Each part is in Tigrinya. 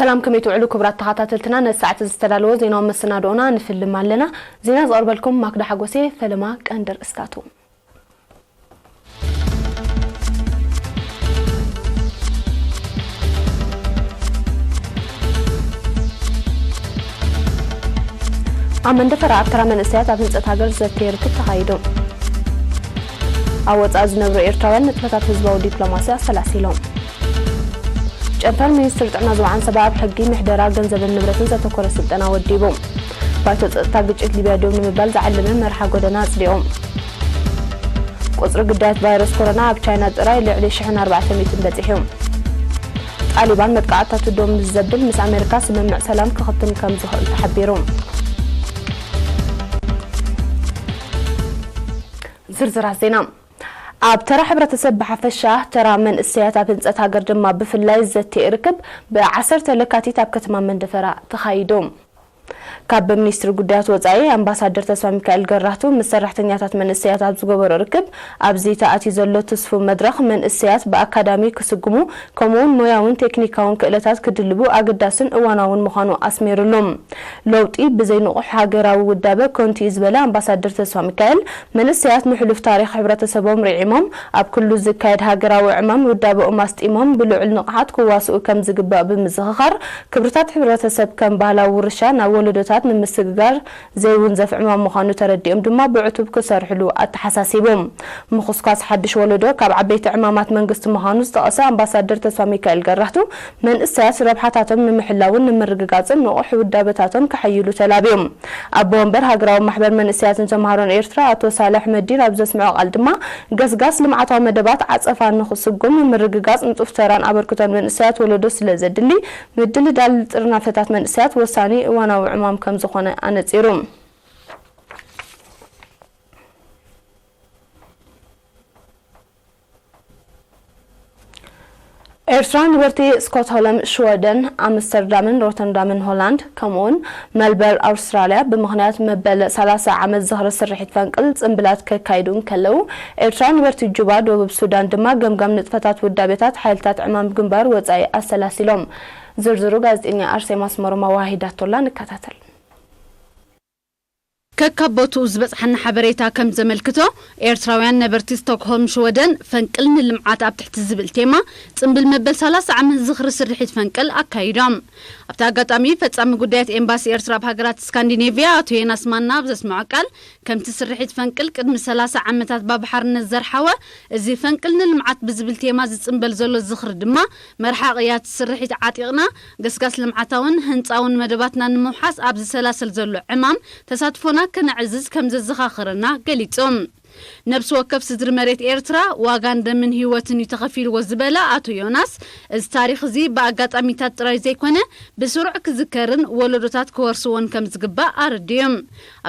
ሰላም፣ ከመይ ትውዕሉ ክቡራት ተኸታተልትና? ነቲ ሰዓት ዝተዳለወ ዜናዊ መሰናድኦና ንፍልም ኣለና። ዜና ዝቐርበልኩም ማክዳ ሓጎሴ። ፈለማ ቀንዲ ርእስታቱ። ኣብ መንደፈራ ኣብ ተራ መንእሰያት ኣብ ህንጸት ሃገር ዘተየ ርክብ ተኻይዱ። ኣብ ወጻኢ ዝነብሩ ኤርትራውያን ንጥፈታት ህዝባዊ ዲፕሎማሲ ኣሰላሲሎም። ጨንፈር ሚኒስትሪ ጥዕና ዞባ ዓንሰባ ኣብ ሕጊ፣ ምሕደራ ገንዘብን ንብረትን ዘተኮረ ስልጠና ወዲቡ። ባይቶ ጸጥታ ግጭት ሊብያ ደው ንምባል ዝዓለመ መርሓ ጎደና ኣጽዲቑ። ቁጽሪ ግዳያት ቫይረስ ኮሮና ኣብ ቻይና ጥራይ ልዕሊ ሽሕን ኣርባዕተ ሚእትን በጺሑ። ጣሊባን መጥቃዕትታቱ ደው ምስ ዘብል ምስ ኣሜሪካ ስምምዕ ሰላም ክኽትም ከም ዝኽእል ተሓቢሩ። ዝርዝራት ዜና። ኣብ ተራ ሕብረተሰብ ብሓፈሻ፣ ተራ መንእሰያት ኣብ ህንጸት ሃገር ድማ ብፍላይ ዘተየ ርክብ ብዓሰርተ ለካቲት ኣብ ከተማ መንደፈራ ተኻይዱ። ካብ ሚኒስትሪ ጉዳያት ወጻኢ ኣምባሳደር ተስፋ ሚካኤል ገራህቱ ምስ ሰራሕተኛታት መንእሰያት ኣብ ዝገበሮ ርክብ፣ ኣብዚ ተኣትዩ ዘሎ ትስፉው መድረኽ መንእሰያት ብኣካዳሚ ክስጉሙ፣ ከምኡውን ሞያውን ቴክኒካውን ክእለታት ክድልቡ ኣገዳስን እዋናውን ምዃኑ ኣስሚሩሉ። ለውጢ ብዘይ ንቑሕ ሃገራዊ ውዳበ ከንቱ እዩ ዝበለ ኣምባሳደር ተስፋ ሚካኤል፣ መንእሰያት ንሕሉፍ ታሪኽ ሕብረተሰቦም ርዒሞም፣ ኣብ ኩሉ ዝካየድ ሃገራዊ ዕማም ውዳበኦም ኣስጢሞም ብልዑል ንቕሓት ክዋስኡ ከም ዝግባእ ብምዝኽኻር፣ ክብርታት ሕብረተሰብ ከም ባህላዊ ውርሻ ናብ ወለዶታት ንምስግጋር ዘይውንዘፍ ዕማም ምዃኑ ተረዲኦም ድማ ብዕቱብ ክሰርሕሉ ኣተሓሳሲቡ። ምኹስኳስ ሓድሽ ወለዶ ካብ ዓበይቲ ዕማማት መንግስቲ ምዃኑ ዝጠቐሰ ኣምባሳደር ተስፋ ሚካኤል ገራህቱ፣ መንእሰያት ረብሓታቶም ንምሕላውን ንምርግጋጽን ንቑሕ ውዳበታቶም ከሐይሉ ተላብዮም። ኣቦ ወንበር ሃገራዊ ማሕበር መንእሰያትን ተምሃሮን ኤርትራ ኣቶ ሳልሕ መዲን ኣብ ዘስምዖ ቃል ድማ፣ ገስጋስ ልምዓታዊ መደባት ዓጸፋ ንኽስጉም ንምርግጋጽ ንጡፍ ተራን ኣበርክቶን መንእሰያት ወለዶ ስለ ዘድሊ፣ ምድልዳል ጥርናፈታት መንእሰያት ወሳኒ እዋናዊ ዕማም ከም ዝኾነ ኣነጺሩ። ኤርትራ ነበርቲ ስኮትሆለም ሽወደን፣ ኣምስተርዳምን ሮተርዳምን ሆላንድ፣ ከምኡውን መልበርን ኣውስትራልያ፣ ብምኽንያት መበል ሰላሳ ዓመት ዝኽሪ ስርሒት ፈንቅል ጽምብላት ከካይዱ እንከለዉ፣ ኤርትራ ነበርቲ ጁባ፣ ደቡብ ሱዳን ድማ ገምጋም ንጥፈታት ውዳቤታት ሓይልታት ዕማም ግንባር ወጻኢ ኣሰላሲሎም። ዝርዝሩ ጋዜጠኛ ኣርሴማ ኣስመሮም ኣዋሂዳቶላ፣ ንከታተል። ከካብ ቦትኡ ዝበጽሓና ሓበሬታ ከም ዘመልክቶ፣ ኤርትራውያን ነበርቲ ስቶክሆልም ሽወደን ፈንቅል ንልምዓት ኣብ ትሕቲ ዝብል ቴማ ጽምብል መበል ሰላሳ ዓመት ዝኽሪ ስርሒት ፈንቅል ኣካይዶም። ኣብቲ ኣጋጣሚ ፈጻሚ ጉዳያት ኤምባሲ ኤርትራ ኣብ ሃገራት ስካንዲኔቭያ ኣቶ ዮናስ ማና ኣብ ዘስምዖ ቃል፣ ከምቲ ስርሒት ፈንቅል ቅድሚ ሰላሳ ዓመታት ባብ ሓርነት ዘርሓወ፣ እዚ ፈንቅል ንልምዓት ብዝብል ቴማ ዝጽምበል ዘሎ ዝኽሪ ድማ መርሓ ቅያት ስርሒት ዓጢቕና ገስጋስ ልምዓታውን ህንጻውን መደባትና ንምውሓስ ኣብ ዝሰላሰል ዘሎ ዕማም ተሳትፎና ከነዕዝዝ ከም ዘዘኻኸረና ገሊጹ። ነብሲ ወከፍ ስድሪ መሬት ኤርትራ ዋጋን ደምን ህይወትን እዩ ተኸፊልዎ ዝበለ ኣቶ ዮናስ፣ እዚ ታሪኽ እዚ ብኣጋጣሚታት ጥራይ ዘይኮነ ብስሩዕ ክዝከርን ወለዶታት ክወርስዎን ከም ዝግባእ ኣረዲኡ።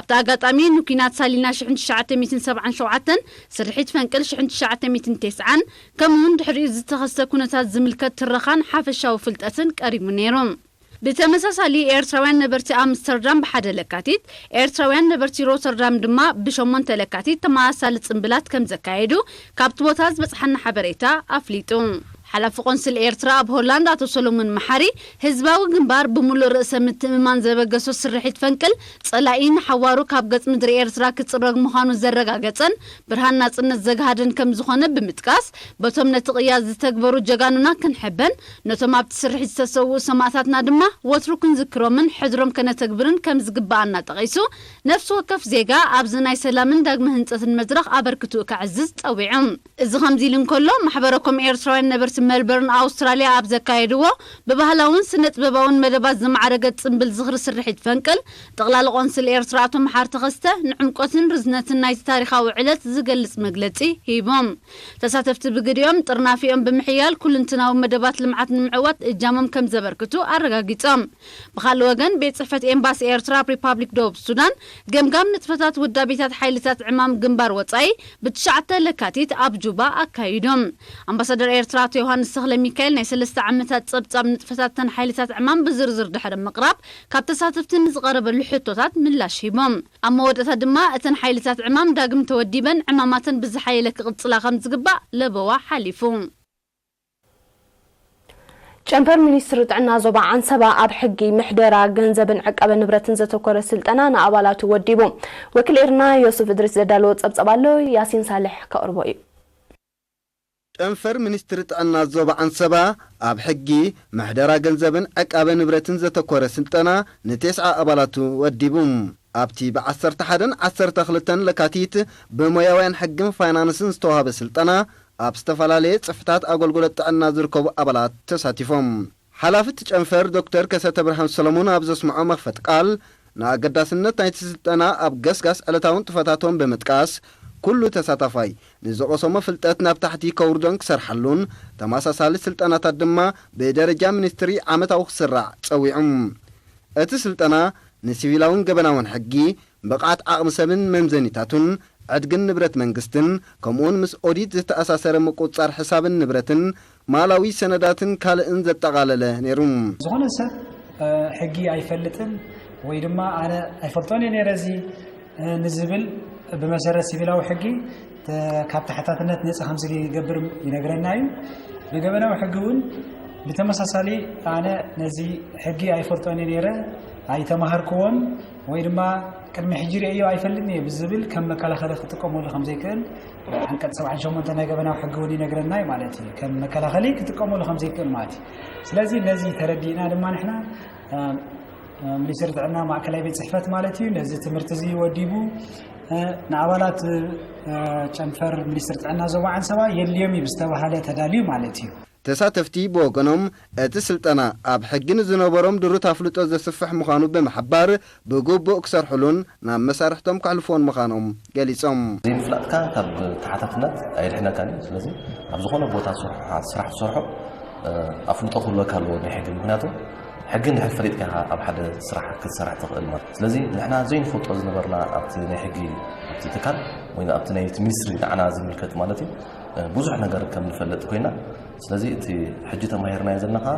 ኣብቲ ኣጋጣሚ ንኲናት ሳሊና ሽሕን ትሽዓተ ሚእትን ሰብዓን ሸውዓተን፣ ስርሒት ፈንቅል ሽሕን ትሽዓተ ሚእትን ተስዓን፣ ከምኡውን ድሕሪኡ ዝተኸስተ ኩነታት ዝምልከት ትረኻን ሓፈሻዊ ፍልጠትን ቀሪቡ ነይሩ። ብተመሳሳሊ፣ ኤርትራውያን ነበርቲ ኣምስተርዳም ብሓደ ለካቲት፣ ኤርትራውያን ነበርቲ ሮተርዳም ድማ ብሸሞንተ ለካቲት ተመሳሳሊ ጽምብላት ከም ዘካየዱ ካብቲ ቦታ ዝበጽሓና ሓበሬታ ኣፍሊጡ። ሓላፊ ቆንስል ኤርትራ ኣብ ሆላንድ ኣቶ ሰሎሞን መሓሪ፣ ህዝባዊ ግንባር ብምሉእ ርእሰ ምትእምማን ዘበገሶ ስርሒት ፈንቅል፣ ጸላኢ ንሓዋሩ ካብ ገጽ ምድሪ ኤርትራ ክጽረግ ምዃኑ ዘረጋገጸን ብርሃን ናጽነት ዘግሃደን ከም ዝኾነ ብምጥቃስ፣ በቶም ነቲ ቅያ ዝተግበሩ ጀጋኑና ክንሕበን፣ ነቶም ኣብቲ ስርሒት ዝተሰውኡ ሰማእታትና ድማ ወትሩ ክንዝክሮምን ሕድሮም ከነተግብርን ከም ዝግብኣና ጠቒሱ፣ ነፍሲ ወከፍ ዜጋ ኣብዚ ናይ ሰላምን ዳግመ ህንጸትን መድረኽ ኣበርክትኡ ከዕዝዝ ጸዊዑ። እዚ ከምዚ ኢሉ እንከሎ፣ ማሕበረ ኮም ኤርትራውያን ነበርቲ ሜልበርን ኣውስትራልያ ኣብ ዘካየድዎ ብባህላውን ስነ ጥበባውን መደባት ዝማዕረገ ጽምብል ዝኽሪ ስርሒት ፈንቅል፣ ጠቕላሊ ቆንስል ኤርትራ ኣቶ መሓሪ ተኸስተ ንዕምቆትን ርዝነትን ናይቲ ታሪኻዊ ዕለት ዝገልጽ መግለጺ ሂቦም። ተሳተፍቲ ብግዲኦም ጥርናፊኦም ብምሕያል ኩልንትናዊ መደባት ልምዓት ንምዕዋት እጃሞም ከም ዘበርክቱ ኣረጋጊጾም። ብኻልእ ወገን፣ ቤት ጽሕፈት ኤምባሲ ኤርትራ ኣብ ሪፓብሊክ ደቡብ ሱዳን ገምጋም ንጥፈታት ውዳቤታት ሓይልታት ዕማም ግንባር ወጻኢ ብትሽዓተ ለካቲት ኣብ ጁባ ኣካይዶም። ኣምባሳደር ኤርትራ ኣቶ ዮሃንስ ተኽለ ሚካኤል ናይ ሰለስተ ዓመታት ጸብጻብ ንጥፈታተን ሓይልታት ዕማም ብዝርዝር ድሕሪ ምቕራብ፣ ካብ ተሳተፍቲ ንዝቐረበሉ ሕቶታት ምላሽ ሂቦም። ኣብ መወዳእታ ድማ፣ እተን ሓይልታት ዕማም ዳግም ተወዲበን ዕማማተን ብዝሓየለ ክቕጽላ ከም ዝግባእ ለበዋ ሓሊፉ። ጨንፈር ሚኒስትሪ ጥዕና ዞባ ዓንሰባ ኣብ ሕጊ፣ ምሕደራ ገንዘብን ዕቃበ ንብረትን ዘተኮረ ስልጠና ንኣባላቱ ወዲቡ። ወኪል ኤርና ዮሱፍ እድሪስ ዘዳለዎ ጸብጸብ ኣሎ፣ ያሲን ሳልሕ ከቕርቦ እዩ። ጨንፈር ሚኒስትሪ ጥዕና ዞባ ዓንሰባ ኣብ ሕጊ፣ ምሕደራ ገንዘብን ዕቃበ ንብረትን ዘተኮረ ስልጠና ንቴስዓ ኣባላቱ ወዲቡ። ኣብቲ ብ ዓሰርተ ሓደን ዓሰርተ ክልተን ለካቲት ብሞያውያን ሕግን ፋይናንስን ዝተዋህበ ስልጠና ኣብ ዝተፈላለየ ጽፍታት ኣገልግሎት ጥዕና ዝርከቡ ኣባላት ተሳቲፎም። ሓላፊ እቲ ጨንፈር ዶክተር ከሰተ ብርሃን ሰለሙን ኣብ ዘስምዖ መኽፈቲ ቃል፣ ንኣገዳስነት ናይቲ ስልጠና ኣብ ገስጋስ ዕለታዊ ንጥፈታቶም ብምጥቃስ፣ ኩሉ ተሳታፋይ ንዝቐሰሞ ፍልጠት ናብ ታሕቲ ከውርዶን ክሰርሓሉን፣ ተመሳሳሊ ስልጠናታት ድማ ብደረጃ ሚኒስትሪ ዓመታዊ ክስራዕ ጸዊዑ። እቲ ስልጠና ንሲቪላውን ገበናውን ሕጊ፣ ብቕዓት ዓቕሚ ሰብን መምዘኒታቱን፣ ዕድግን ንብረት መንግስትን፣ ከምኡውን ምስ ኦዲት ዝተኣሳሰረ ምቁጽጻር ሕሳብን ንብረትን፣ ማላዊ ሰነዳትን ካልእን ዘጠቓለለ ነይሩ። ዝኾነ ሰብ፣ እ፣ ሕጊ ኣይፈልጥን ወይ ድማ ኣነ ኣይፈልጦን እየ ነይረ እዚ፣ እ፣ ንዝብል ብመሰረት ሲቪላዊ ሕጊ ተ-፣ ካብ ተሓታትነት ነፃ ከም ዝገብር ይነግረና እዩ። ብገበናዊ ሕጊ እውን ብተመሳሳሊ ኣነ ነዚ ሕጊ ኣይፈልጦን እየ ነይረ፣ ኣይተማሃርክዎን ወይ ድማ ቅድሚ ሕጂ ርእዮ ኣይፈልጥን እየ ብዝብል ከም መከላኸሊ ክጥቀመሉ ከም ዘይክእል ዓንቀጽ ሰብዓን ሸሞንተ ናይ ገበናዊ ሕጊ እውን ይነግረና እዩ ማለት እዩ። ከም መከላኸሊ ክጥቀመሉ ከም ዘይክእል ማለት እዩ። ስለዚ ነዚ ተረዲእና ድማ ንሕና፣ እ፣ እ፣ ሚኒስትሪ ጥዕና ማእከላይ ቤት ጽሕፈት ማለት እዩ ነዚ ትምህርቲ እዚ ወዲቡ፣ እ፣ ንኣባላት፣ እ፣ ጨንፈር ሚኒስትሪ ጥዕና ዞባ ዓንሰባ የድልዮም እዩ ብዝተባሃለ ተዳልዩ ማለት እዩ። ተሳተፍቲ ብወገኖም፣ እቲ ስልጠና ኣብ ሕጊ ንዝነበሮም ድሩት ኣፍልጦ ዘስፍሕ ምዃኑ ብምሕባር፣ ብግቡእ ክሰርሕሉን ናብ መሳርሕቶም ከሕልፍዎን ምዃኖም ገሊጾም። ዘይምፍላጥካ ካብ ተሓታትነት ኣየድሕነካን እዩ። ስለዚ ኣብ ዝኾነ ቦታ ስራሕ፣ ስራሕ ትሰርሖ፣ እ፣ ኣፍልጦ ክህልወካ ኣለዎ ናይ ሕጊ። ምኽንያቱ ሕጊ እንድሕር ፈሊጥካ ኢኻ ኣብ ሓደ ስራሕ ክትሰርሕ ትኽእል ማለት። ስለዚ ንሕና ዘይንፈልጦ ዝነበርና ኣብቲ ናይ ሕጊ፣ ኣብቲ ትካል ወይ ኣብቲ ናይ ሚኒስትሪ ንዓና ዝምልከት ማለት እዩ፣ እ፣ ብዙሕ ነገር ከም ንፈልጥ ኮይና። ስለዚ እቲ ሕጂ ተማሂርናዮ ዘለና ከኣ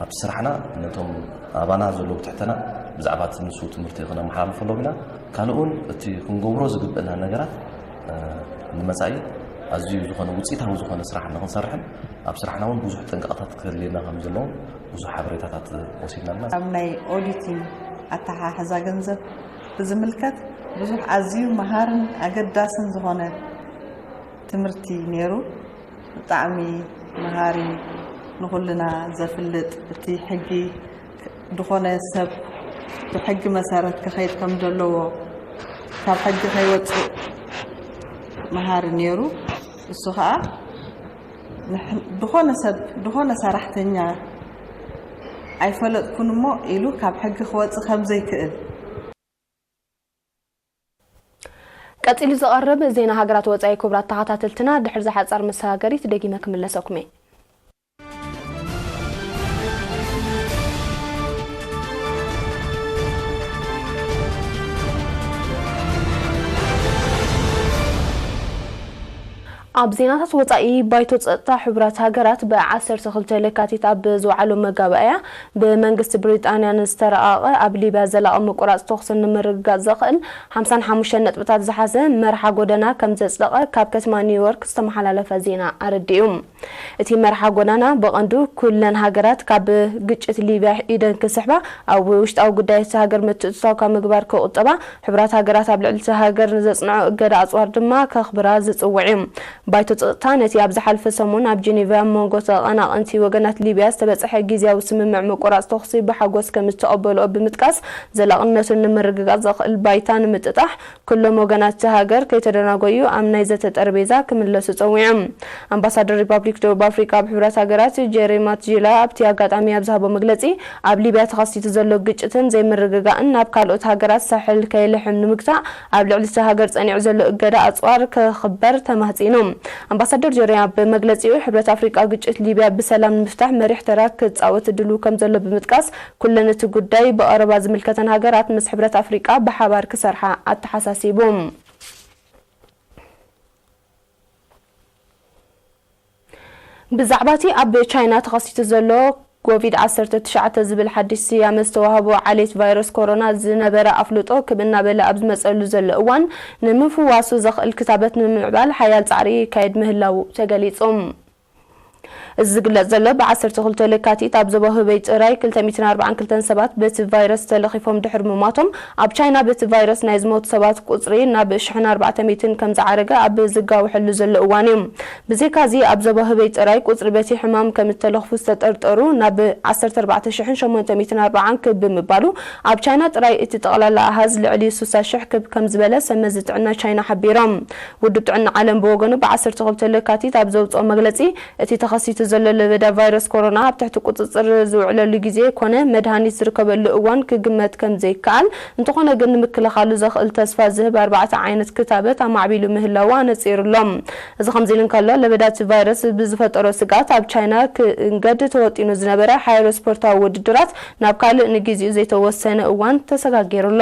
ኣብቲ ስራሕና ነቶም ኣባና ዘለዉ ትሕተና ብዛዕባ እቲ ንሱ ትምህርቲ ክነመሓላልፈሎም ኢና። ካልእ እውን እቲ ክንገብሮ ዝግብእና ነገራት፣ እ፣ ንመጻኢ ኣዝዩ ዝኾነ ውጽኢታዊ ዝኾነ ስራሕ ንኽንሰርሕን ኣብ ስራሕና እውን ብዙሕ ጥንቃቐታት ክህልየና ከም ዘለዎም ብዙሕ ሓበሬታታት ወሲድና ኣለና። ኣብ ናይ ኦዲቲንግ ኣተሓሕዛ ገንዘብ ብዝምልከት ብዙሕ ኣዝዩ መሃርን ኣገዳስን ዝኾነ ትምህርቲ ነይሩ። ብጣዕሚ መሃሪ፣ ንኹልና ዘፍልጥ፣ እቲ ሕጊ፣ ዝኾነ ሰብ ብሕጊ መሰረት ክኸይድ ከም ዘለዎ፣ ካብ ሕጊ ከይወፅእ መሃሪ ነይሩ። እሱ ኸዓ ንሕ-፣ ዝኾነ ሰብ፣ ዝኾነ ሰራሕተኛ ኣይፈለጥኩን እሞ ኢሉ ካብ ሕጊ ክወፅእ ከም ዘይክእል። ቀጺሉ ዝቐርብ ዜና ሃገራት ወጻኢ። ክቡራት ተኸታተልትና፣ ድሕሪ ዝሓጻር መሰጋገሪት ደጊመ ክምለሰኩም እየ። ኣብ ዜናታት ወጻኢ፣ ባይቶ ጸጥታ ሕቡራት ሃገራት ብ ዓሰርተ ክልተ ለካቲት ኣብ ዝወዓሎ መጋባእያ፣ ብመንግስቲ ብሪጣንያ ንዝተረቐቐ ኣብ ሊብያ ዘላቒ ምቁራጽ ተኹሲ ንምርግጋጽ ዘኽእል ሓምሳን ሓሙሽተን ነጥብታት ዝሓዘ መርሓ ጎደና ከም ዘጽደቐ ካብ ከተማ ኒውዮርክ ዝተመሓላለፈ ዜና ኣረዲኡ። እቲ መርሓ ጎደና ብቐንዱ ኩለን ሃገራት ካብ ግጭት ሊብያ ኢደን ክስሕባ፣ ኣብ ውሽጣዊ ጉዳይ እቲ ሃገር ምትእትታው ካብ ምግባር ክቑጠባ፣ ሕቡራት ሃገራት ኣብ ልዕሊ እታ ሃገር ንዘጽንዖ እገዳ ኣጽዋር ድማ ከኽብራ ዝጽውዕ እዩ። ባይቶ ጸጥታ ነቲ ኣብ ዝሓለፈ ሰሙን ኣብ ጀኔቫ ኣብ መንጎ ተቐናቐንቲ ወገናት ሊብያ ዝተበጽሐ ግዝያዊ ስምምዕ ምቁራጽ ተኹሲ ብሓጎስ ከም ዝተቐበልኦ ብምጥቃስ፣ ዘላቕነቱ ንምርግጋጽ ዘኽእል ባይታ ንምጥጣሕ፣ ኩሎም ወገናት እታ ሃገር ከይተደናጎዩ ኣብ ናይ ዘተ ጠረጴዛ ክምለሱ ጸዊዖም። ኣምባሳደር ሪፓብሊክ ደቡብ ኣፍሪቃ ኣብ ሕቡራት ሃገራት ጄሪ ማትጂላ ኣብቲ ኣጋጣሚ ኣብ ዝሃቦ መግለጺ፣ ኣብ ሊብያ ተኸሲቱ ዘሎ ግጭትን ዘይምርግጋእን ናብ ካልኦት ሃገራት ሳሕል ከይልሕም ንምግታእ፣ ኣብ ልዕሊ እታ ሃገር ጸኒዑ ዘሎ እገዳ ኣጽዋር ክኽበር ተማህጺኑ። ኣምባሳደር ጀሪ ኣብ መግለጺኡ፣ ሕብረት ኣፍሪቃ ግጭት ሊብያ ብሰላም ንምፍታሕ መሪሕ ተራ ክጻወት ድሉው ከም ዘሎ ብምጥቃስ፣ ኩለን እቲ ጉዳይ ብቐረባ ዝምልከተን ሃገራት ምስ ሕብረት ኣፍሪቃ ብሓባር ክሰርሓ ኣተሓሳሲቡ። ብዛዕባ እቲ ኣብ ቻይና ተኸሲቱ ዘሎ ኮቪድ ዓሰርተ ትሽዓተ ዝብል ሓድሽ ስያመ ዝተዋህቦ ዓሌት ቫይረስ ኮሮና ዝነበረ ኣፍልጦ ክብ እናበለ ኣብ ዝመጸሉ ዘሎ እዋን፣ ንምፍዋሱ ዘኽእል ክታበት ንምምዕባል ሓያል ጻዕሪ ይካየድ ምህላዉ ተገሊጹ። እዚ ዝግለጽ ዘሎ፣ ብ ዓሰርተ ክልተ ለካቲት ኣብ ዞባ ሁበይ ጥራይ ክልተ ሚእትን ኣርባዓን ክልተን ሰባት በቲ ቫይረስ ተለኺፎም ድሕሪ ምሟቶም፣ ኣብ ቻይና በቲ ቫይረስ ናይ ዝሞቱ ሰባት ቁጽሪ ናብ ሽሕን ኣርባዕተ ሚእትን ከም ዝዓረገ ኣብ ዝጋውሐሉ ዘሎ እዋን እዩ። ብዘይካዚ፣ ኣብ ዞባ ሁበይ ጥራይ ቁጽሪ በቲ ሕማም ከም እተለኽፉ ዝተጠርጠሩ ናብ ዓሰርተ ኣርባዕተ ሽሕን ሸሞንተ ሚእትን ኣርባዓን ክብ ብምባሉ፣ ኣብ ቻይና ጥራይ እቲ ጠቕላላ ኣሃዝ ልዕሊ ስሳ ሽሕ ክብ ከም ዝበለ ሰብ መዚ ጥዕና ቻይና ሓቢሮም። ውድብ ጥዕና ዓለም ብወገኑ፣ ብ ዓሰርተ ክልተ ለካቲት ኣብ ዘውጽኦ መግለጺ፣ እቲ ተኸሲቱ ዘሎ ለበዳ ቫይረስ ኮሮና ኣብ ትሕቲ ቁጽጽር ዝውዕለሉ ግዜ ኮነ መድሃኒት ዝርከበሉ እዋን ክግመት ከም ዘይከኣል፣ እንተኾነ ግን ንምክልኻሉ ዘኽእል ተስፋ ዝህብ ኣርባዕተ ዓይነት ክታበት ኣማዕቢሉ ምህላዉ ኣነጺሩ ኣሎ። እዚ ከምዚ ኢሉ እንከሎ፣ ለበዳ እቲ ቫይረስ ብዝፈጠሮ ስግኣት ኣብ ቻይና ክእንገድ ተወጢኑ ዝነበረ ሓያሎ ስፖርታዊ ውድድራት ናብ ካልእ ንግዜኡ ዘይተወሰነ እዋን ተሰጋጊሩ ኣሎ።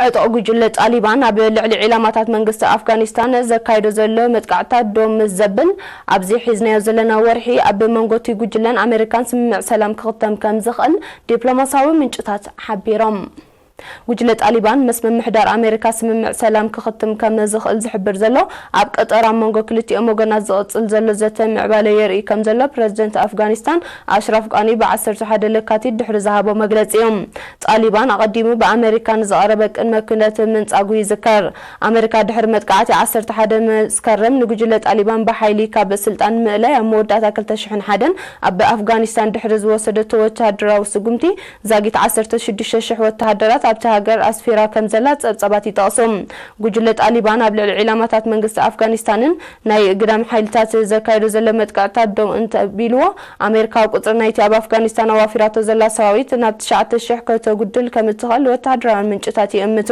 ዕጡቕ ጉጅለ ጣሊባን ኣብ ልዕሊ ዒላማታት መንግስቲ ኣፍጋኒስታን ዘካይዶ ዘሎ መጥቃዕትታት ዶም ምስ ዘብል፣ ኣብዚ ሒዝናዮ ዘለና ወርሒ ኣብ መንጎ እቲ ጉጅለን ኣመሪካን ስምምዕ ሰላም ክኽተም ከም ዝኽእል ዲፕሎማስያዊ ምንጭታት ሓቢሮም። ጉጅለ ጣሊባን ምስ ምምሕዳር ኣመሪካ ስምምዕ ሰላም ክኽትም ከም ዝኽእል ዝሕብር ዘሎ፣ ኣብ ቀጠር ኣብ መንጎ ክልቲኦም ወገናት ዝቕጽል ዘሎ ዘተ ምዕባለ የርኢ ከም ዘሎ ፕረዚደንት ኣፍጋኒስታን ኣሽራፍ ቃኒ ብ ዓሰርተ ሓደ ለካቲት ድሕሪ ዝሃቦ መግለጺ እዩ። ጣሊባን ኣቐዲሙ ብኣመሪካ ንዝቐረበ ቅድመ ኩነት ምንጻጉ ይዝከር። ኣመሪካ ድሕሪ መጥቃዕቲ ዓሰርተ ሓደ መስከረም ንጉጅለ ጣሊባን ብሓይሊ ካብ ስልጣን ምእላይ ኣብ መወዳእታ ክልተ ሽሕን ሓደን ኣብ ኣፍጋኒስታን ድሕሪ ዝወሰደቶ ወተሃደራዊ ስጉምቲ፣ ዛጊት ዓሰርተ ሽዱሽተ ሽሕ ወተሃደራት ኣብቲ ሃገር ኣስፊራ ከም ዘላ ጸብጻባት ይጠቕሱ። ጉጅለ ጣሊባን ኣብ ልዕሊ ዒላማታት መንግስቲ ኣፍጋኒስታንን ናይ ግዳም ሓይልታት ዘካይዶ ዘሎ መጥቃዕትታት ደው እንተቢልዎ፣ ኣሜሪካ ቁጽሪ ናይቲ ኣብ ኣፍጋኒስታን ኣዋፊራቶ ዘላ ሰራዊት ናብ ትሽዓተ ሽሕ ከተጉድል ከም እትኽእል ወተሃደራውያን ምንጭታት ይእምቱ።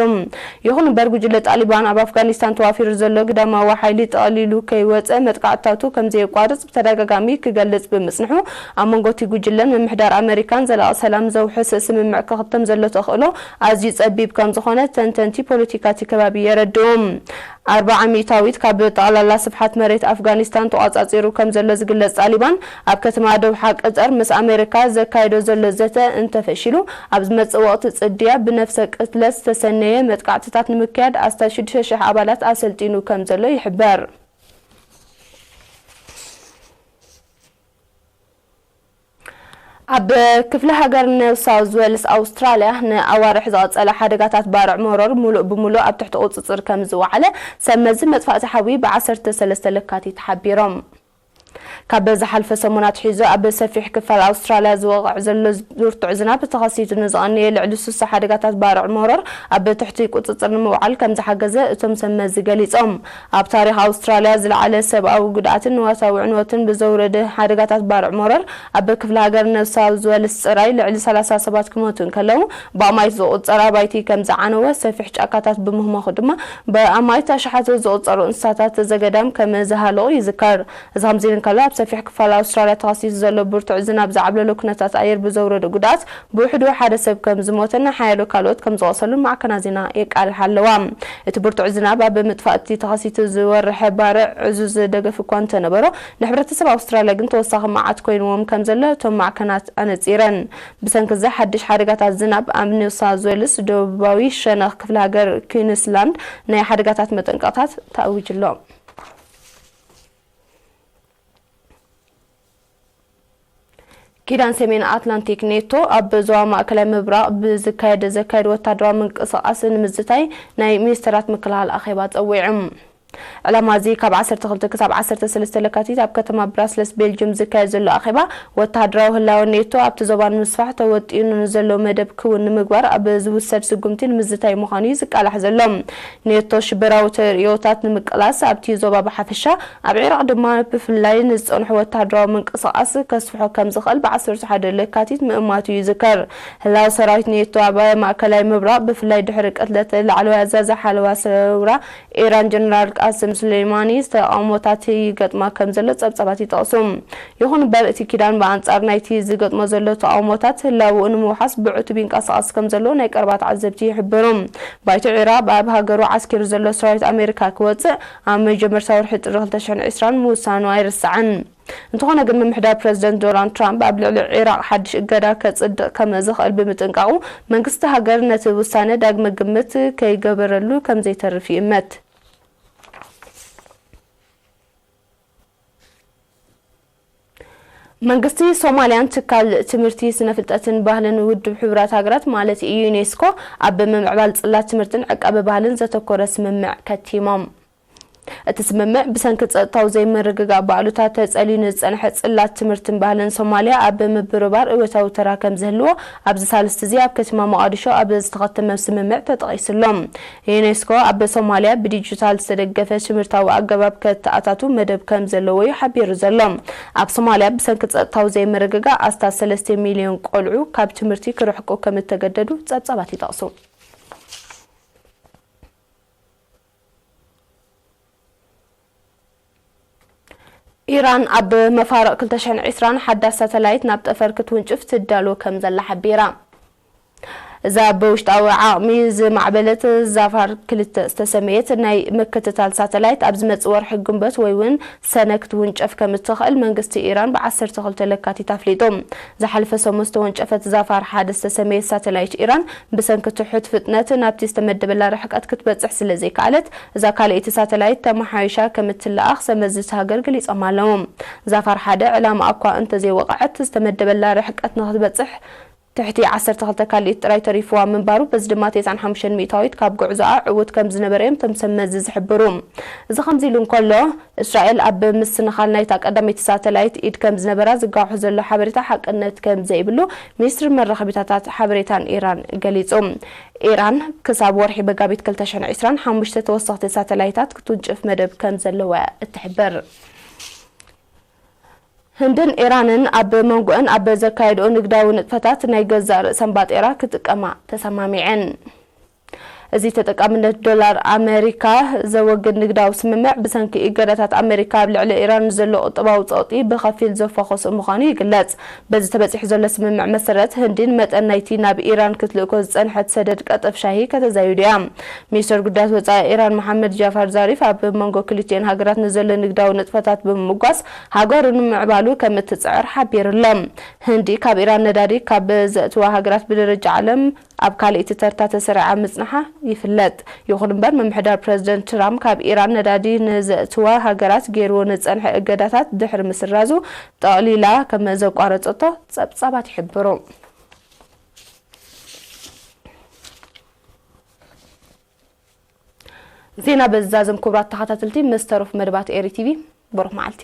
ይኹን እምበር፣ ጉጅለ ጣሊባን ኣብ ኣፍጋኒስታን ተዋፊሩ ዘሎ ግዳማዊ ሓይሊ ጠቕሊሉ ከይወጸ መጥቃዕትታቱ ከም ዘየቋርጽ ብተደጋጋሚ ክገልጽ ብምጽንሑ፣ ኣብ መንጎ እቲ ጉጅለን ምምሕዳር ኣመሪካን ዘላቒ ሰላም ዘውሕስ ስምምዕ ክኽተም ዘሎ ተኽእሎ ኣዝዩ ጸቢብ ከም ዝኾነ ተንተንቲ ፖለቲካ እቲ ከባቢ የረድኡ። ኣርብዓ ሚእታዊት ካብ ጠቕላላ ስፍሓት መሬት ኣፍጋኒስታን ተቖጻጺሩ ከም ዘሎ ዝግለጽ ጣሊባን፣ ኣብ ከተማ ዶብሓ ቀጠር ምስ ኣመሪካ ዘካይዶ ዘሎ ዘተ እንተፈሺሉ፣ ኣብ ዝመጽእ ወቕቲ ጽድያ ብነፍሰ ቅትለት ዝተሰነየ መጥቃዕትታት ንምክያድ ኣስታት ሽዱሽተ ሽሕ ኣባላት ኣሰልጢኑ ከም ዘሎ ይሕበር። ኣብ ክፍለ ሃገር ኒው ሳውዝ ዌልስ ኣውስትራልያ፣ ንኣዋርሕ ዝቐጸለ ሓደጋታት ባርዕ መሮር ሙሉእ ብሙሉእ ኣብ ትሕቲ ቁጽጽር ከም ዝወዓለ ሰብ መዚ መጥፋእቲ ሓዊ ብ ዓሰርተ ሰለስተ ለካቲት ሓቢሮም። ካብ ዝሓልፈ ሰሙን ኣትሒዙ ኣብ ሰፊሕ ክፋል ኣውስትራልያ ዝወቕዕ ዘሎ ብርቱዕ ዝናብ ተኸሲቱ ንዝቐነየ ልዕሊ ስሳ ሓደጋታት ባርዕ መሮር ኣብ ትሕቲ ቁጽጽር ንምውዓል ከም ዝሓገዘ እቶም ሰብ መዚ ገሊጾም። ኣብ ታሪኽ ኣውስትራልያ ዝለዓለ ሰብኣዊ ጉድኣትን ንዋታዊ ዕንወትን ብዘውረደ ሓደጋታት ባርዕ መሮር፣ ኣብ ክፍለ ሃገር ኒው ሳውዝ ዌልስ ጥራይ ልዕሊ ሰላሳ ሰባት ክሞቱ እንከለዉ፣ ብኣማይት ዝቑጸር ኣባይቲ ከም ዝዓነወ፣ ሰፊሕ ጫካታት ብምህሞኹ ድማ ብኣማይት ኣሽሓት ዝቑጸሩ እንስሳታት ዘገዳም ከም ዝሃለቑ ይዝከር። እዚ ከምዚ ኢሉ እንከሎ፣ ኣብ ሰፊሕ ክፋል ኣውስትራልያ ተኸሲቱ ዘሎ ብርቱዕ ዝናብ ዝዓብለሎ ኩነታት ኣየር ብዘውረዶ ጉድኣት፣ ብውሕዱ ሓደ ሰብ ከም ዝሞተን ሓያሎ ካልኦት ከም ዝቖሰሉን ማዕከናት ዜና የቃልሓ ኣለዋ። እቲ ብርቱዕ ዝናብ ኣብ ምጥፋእ እቲ ተኸሲቱ ዝወርሐ ባርዕ ዕዙዝ ደገፍ እኳ እንተነበሮ፣ ንሕብረተሰብ ኣውስትራልያ ግን ተወሳኺ መዓት ኮይንዎም ከም ዘሎ እቶም ማዕከናት ኣነጺረን። ብሰንኪ እዚ ሓድሽ ሓደጋታት ዝናብ ኣብ ኒው ሳውዝ ዌልስ ደቡባዊ ሸነኽ ክፍለ ሃገር ኲንስላንድ ናይ ሓደጋታት መጠንቀቕታት ተኣዊጁ ኣሎ። ኪዳን ሰሜን ኣትላንቲክ ኔቶ ኣብ ዞባ ማእከላይ ምብራቕ ብዝካየድ ዘካየድ ወታደራዊ ምንቅስቓስ ንምዝታይ ናይ ሚኒስተራት ምክልኻል ኣኼባ ጸዊዑ። ዕላማ እዚ ካብ ዓሰርተ ክልተ ክሳብ ዓሰርተ ሰለስተ ለካቲት ኣብ ከተማ ብራስለስ ቤልጅም ዝካየድ ዘሎ ኣኼባ፣ ወታደራዊ ህላወ ኔቶ ኣብቲ ዞባ ንምስፋሕ ተወጢኑ ንዘሎ መደብ ክውን ንምግባር ኣብ ዝውሰድ ስጉምቲ ንምዝታይ ምዃኑ እዩ ዝቃላሕ ዘሎ። ኔቶ ሽበራዊ ተርእዮታት ንምቅላስ ኣብቲ ዞባ ብሓፈሻ፣ ኣብ ዒራቕ ድማ ብፍላይ ንዝጸንሑ ወታደራዊ ምንቅስቓስ ከስፍሖ ከም ዝኽእል ብ ዓሰርተ ሓደ ለካቲት ምእማቱ ይዝከር። ህላወ ሰራዊት ኔቶ ኣብ ማእከላይ ምብራቕ፣ ብፍላይ ድሕሪ ቅትለት ላዕለዋይ ኣዛዚ ሓለዋ ሰውራ ኢራን ጀነራል ቃስም ሱሌማኒ ተቓውሞታት ይገጥማ ከም ዘሎ ጸብጻባት ይጠቕሱ። ይኹን እምበር፣ እቲ ኪዳን ብኣንጻር ናይቲ ዝገጥሞ ዘሎ ተቓውሞታት ህላወኡ ንምውሓስ ብዕቱብ ይንቀሳቐስ ከም ዘሎ ናይ ቀረባ ተዓዘብቲ ይሕብሩ። ባይቶ ዒራቕ ኣብ ሃገሩ ዓስኪሩ ዘሎ ሰራዊት ኣሜሪካ ክወጽእ ኣብ መጀመርታ ወርሒ ጥሪ ክልተ ሽሕን ዕስራን ምውሳኑ ኣይርሳዕን። እንተኾነ ግን፣ ምምሕዳር ፕረዚደንት ዶናልድ ትራምፕ ኣብ ልዕሊ ዒራቕ ሓድሽ እገዳ ከጽድቕ ከም ዝኽእል ብምጥንቃቑ፣ መንግስቲ ሃገር ነቲ ውሳነ ዳግመ ግምት ከይገበረሉ ከም ዘይተርፍ ይእመት። መንግስቲ ሶማልያን ትካል ትምህርቲ፣ ስነ ፍልጠትን ባህልን ውድብ ሕቡራት ሃገራት ማለት ዩኔስኮ ኣብ ምምዕባል ጽላት ትምህርትን ዕቃበ ባህልን ዘተኮረ ስምምዕ ከቲሞም። እቲ ስምምዕ ብሰንኪ ጸጥታዊ ዘይምርግጋእ ባዕሉታት ተጸልዩ ንዝጸንሐ ጽላት ትምህርትን ባህልን ሶማልያ ኣብ ምብርባር እወታዊ ተራ ከም ዝህልዎ ኣብዚ ሳልስቲ እዚ ኣብ ከተማ ሞቓዲሾ ኣብ ዝተኸተመ ስምምዕ ተጠቒሱ ኣሎ። ዩኔስኮ ኣብ ሶማልያ ብዲጂታል ዝተደገፈ ትምህርታዊ ኣገባብ ከተኣታቱ መደብ ከም ዘለዎ እዩ ሓቢሩ ዘሎ። ኣብ ሶማልያ ብሰንኪ ጸጥታዊ ዘይምርግጋእ ኣስታት ሰለስተ ሚልዮን ቆልዑ ካብ ትምህርቲ ክርሕቁ ከም እተገደዱ ጸብጻባት ይጠቕሱ። ኢራን ኣብ መፋርቕ ክልተ ሽሕን ዕስራን ሓዳስ ሳተላይት ናብ ጠፈር ክትውንጭፍ ትዳሎ ከም ዘላ ሓቢራ። እዛ ብውሽጣዊ ዓቕሚ ዝማዕበለት ዛፋር ክልተ ዝተሰመየት ናይ ምክትታል ሳተላይት፣ ኣብ ዝመጽእ ወርሒ ግንቦት ወይ እውን ሰነ ክትውንጨፍ ከም እትኽእል መንግስቲ ኢራን ብ ዓሰርተ ክልተ ለካቲት ኣፍሊጡ። ዝሓለፈ ሰሙን ዝተወንጨፈት ዛፋር ሓደ ዝተሰመየት ሳተላይት ኢራን፣ ብሰንኪ ትሑት ፍጥነት ናብቲ ዝተመደበላ ርሕቀት ክትበጽሕ ስለ ዘይከኣለት፣ እዛ ካልኣይቲ ሳተላይት ተመሓይሻ ከም እትለኣኽ ሰመዝቲ ሃገር ገሊጾም ኣለዉ። ዛፋር ሓደ ዕላማ እኳ እንተዘይወቕዐት፣ ዝተመደበላ ርሕቀት ንክትበጽሕ ትሕቲ ዓሰርተ ክልተ ካልኢት ጥራይ ተሪፍዋ ምንባሩ፣ በዚ ድማ ተስዓን ሓሙሽተን ሚእታዊት ካብ ጉዕዞኣ ዕዉት ከም ዝነበረ እዮም እቶም ሰብ መዚ ዝሕብሩ። እዚ ከምዚ ኢሉ እንከሎ፣ እስራኤል ኣብ ምስንኻል ናይታ ቀዳመይቲ ሳተላይት ኢድ ከም ዝነበራ ዝጋውሑ ዘሎ ሓበሬታ ሓቅነት ከም ዘይብሉ ሚኒስትሪ መራኸቢታታት ሓበሬታን ኢራን ገሊጹ። ኢራን ክሳብ ወርሒ መጋቢት ክልተ ሽሕን ዕስራን ሓሙሽተ ተወሰኽቲ ሳተላይታት ክትውንጭፍ መደብ ከም ዘለዋ እትሕብር። ህንድን ኢራንን ኣብ መንጎአን ኣብ ዘካየድኦ ንግዳዊ ንጥፈታት ናይ ገዛእ ርእሰን ባጤራ ክጥቀማ ተሰማሚዐን። እዚ ተጠቃምነት ዶላር ኣመሪካ ዘወግድ ንግዳዊ ስምምዕ፣ ብሰንኪ እገዳታት ኣመሪካ ኣብ ልዕሊ ኢራን ንዘሎ ቁጠባዊ ጸቕጢ ብኸፊል ዘፋኾሰ ምዃኑ ይግለጽ። በዚ ተበጺሑ ዘሎ ስምምዕ መሰረት፣ ህንድን መጠን ናይቲ ናብ ኢራን ክትልእኮ ዝጸንሐት ሰደድ ቀጠፍ ሻሂ ከተዛይዱ እያ። ሚኒስተር ጉዳያት ወጻኢ ኢራን መሓመድ ጃፋር ዛሪፍ ኣብ መንጎ ክልቲኤን ሃገራት ንዘሎ ንግዳዊ ንጥፈታት ብምምጓስ፣ ሃገሩ ንምዕባሉ ከም እትጽዕር ሓቢሩ ኣሎ። ህንዲ ካብ ኢራን ነዳዲ ካብ ዘእትዋ ሃገራት ብደረጃ ዓለም ኣብ ካልኣይቲ ተርታ ተሰሪዓ ምጽንሓ ይፍለጥ። ይኹን እምበር፣ ምምሕዳር ፕረዚደንት ትራምፕ ካብ ኢራን ነዳዲ ንዘእትዋ ሃገራት ገይርዎ ንጸንሐ እገዳታት ድሕሪ ምስራዙ፣ ጠቕሊላ ከም ዘቋረጸቶ ጸብጻባት ይሕብሩ። ዜና በዚ ዛዘም። ክቡራት ተኸታተልቲ፣ ምስ ተረፉ መደባት ኤሪ ቲቪ፣ ብሩኽ መዓልቲ።